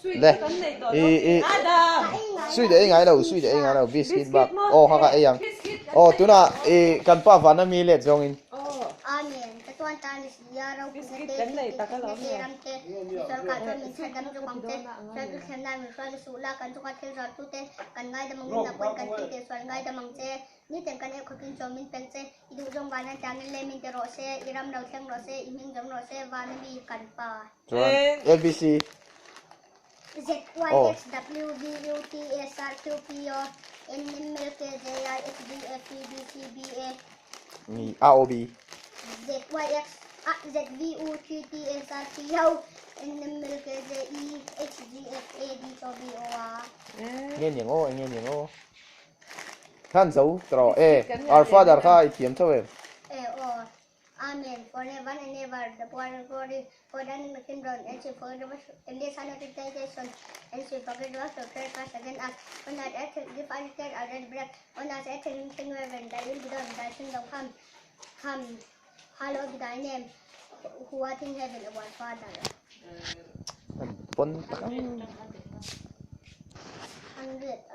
Le i i sweet ei ngai lo sweet ei ngai lo biscuit bak aw kha kha ei ang aw tunah i kan pa vana mi let zawngin. Nitin kan eu khawpin chaw min pek che, i duhzawng van an tiangin le min ti rawh se, i ram lo thleng rawh se, i hming zawm rawh se, van a mi kan pa. Chuan ABC. Z Y X W V U T S R Q P O N M L K J I H D F E D C B A. Ni A O B. Z Y X A Z V U T T S R P O N M L K J E H G F A D C O B O A. Nge niang aw, enge niang aw. Khan zo tawh e, our father kha i thiam tho em? E aw, Amen, for heaven and ever, the power and glory, for the name of Him and she forgive us in this son of temptation, and she forgive us of trespass against us, on our earth give us this our daily bread, on our earth and in heaven, thy will be done, thy kingdom come, come, hallowed be thy name, who art in heaven, our Father. An pawn tak ang. 100.